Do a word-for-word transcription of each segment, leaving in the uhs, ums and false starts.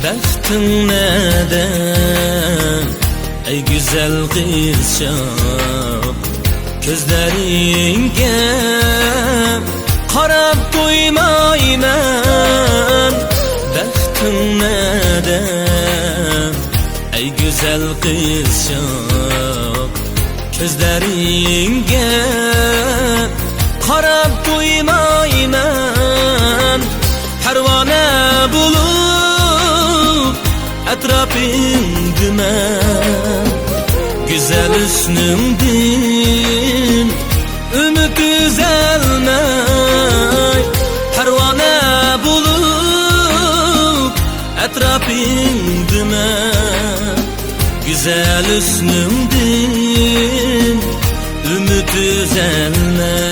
بەختىڭ نەدە، ئەي گۈزەل قىزچاق؟ كۆزلىرىڭگە قاراپ تويمايمەن. بەختىڭ نەدە، ئەي گۈزەل قىزچاق؟ كۆزلىرىڭگە قاراپ تويمايمەن. پەرۋانە بولۇپ ئەتراپىڭدىمەن. گۈزەل ھۆسنۈڭدىن ئۈمىد ئۈزەلمەي، پەرۋانە بولۇپ ئەتراپىڭدىمەن. گۈزەل ھۆسنۈڭدىن ئۈمىد ئۈزەلمەي.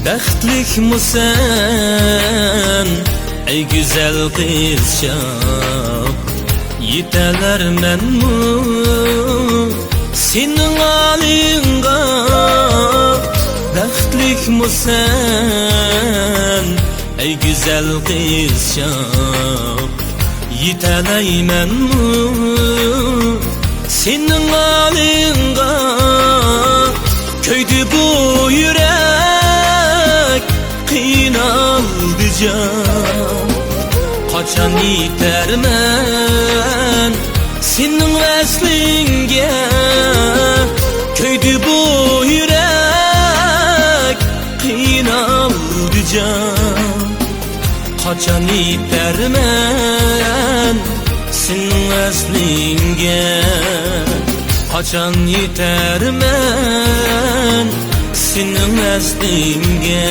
بەختلىكمۇ سەن، ئەي گۈزەل قىزچاق؟ يېتەلەرمەنمۇ سېنىڭ ھالىڭغا؟ بەختلىكمۇ سەن، ئەي گۈزەل قىزچاق؟ يېتەلەيمەنمۇ سېنىڭ ھالىڭغا؟ كۆيدى بۇ يۈرەك، قىينالدى جان. قاچان يېتەرمەن سېنىڭ ۋەسلىڭگە؟ كۆيدى بۇ يۈرەك، قىينالدى جان. قاچان يېتەرمەن سېنىڭ ۋەسلىڭگە؟ قاچان يېتەرمەن سېنىڭ ۋەسلىڭگە؟